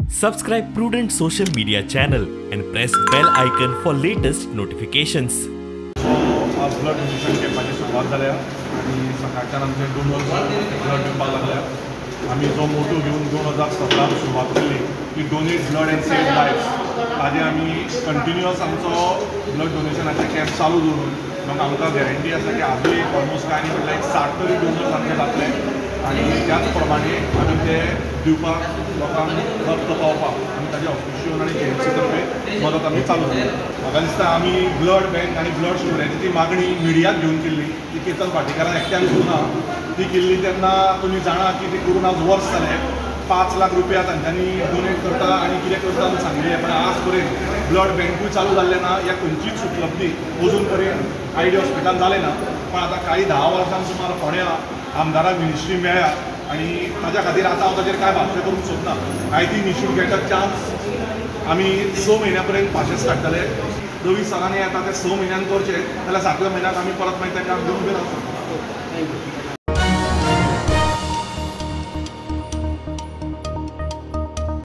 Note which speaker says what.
Speaker 1: Subscribe Prudent social media channel and press bell icon for latest notifications.
Speaker 2: आज blood donation कॅम्पाची सुरवात जाल्या आनी सकाळच्यान आमचे डोनर्स ब्लड दिवपाक लागल्या. आमी जो मोटो घेवन 2017 सुरवात केली की donate blood and save life, ताजें आमी कंटिन्युअस आमचो ब्लड डोनेशनाचे कॅम्प चालू दवरून मग आमकां गॅरंटी आसा की आजूय ऑलमोस्ट काय न्ही म्हटल्यार एक 60 तरी डोनर्स आमचे जातले आनी त्याच प्रमाणे आमी ते दिवपाक लोकांक रक्त पावपाक आमी ताजे ऑफिशियल आनी GMC तर्फे मदत आमी चालू दवरल्या. म्हाका दिसता आमी ब्लड बँक आनी ब्लड स्टोरेजीची मागणी मिडियाक घेवन केल्ली, ती केतन भाटीकारान एकट्यान करूं ना, ती केल्ली तेन्ना तुमी जाणा की ती करून आज वर्स जालें. 5 लाख रुपया तांच्यांनी डोनेट करता आनी कितें करता म्हूण सांगिल्लें, पण आज पर्यंत ब्लड बँकूय चालू जाल्लें ना, या खंयचीच उपलब्धी अजून पर्यंत आयडी हॉस्पिटलान जालें ना. पण आतां काही 10 वर्सां सुमार फोंड्या आमदाराक मिनिस्ट्री मेळ्ळ्या आनी ताज्या खातीर आतां हांव ताजेर कांय भाश्य करूंक सोदना. I think we should get a chance. आमी 6 म्हयन्या पर्यंत पाशेस काडटले. रवी सरांनी आतां ते 6 म्हयन्यान करचे जाल्यार 7व्या म्हयन्याक आमी परत मागीर तें काम घेवन उबे रावपाक.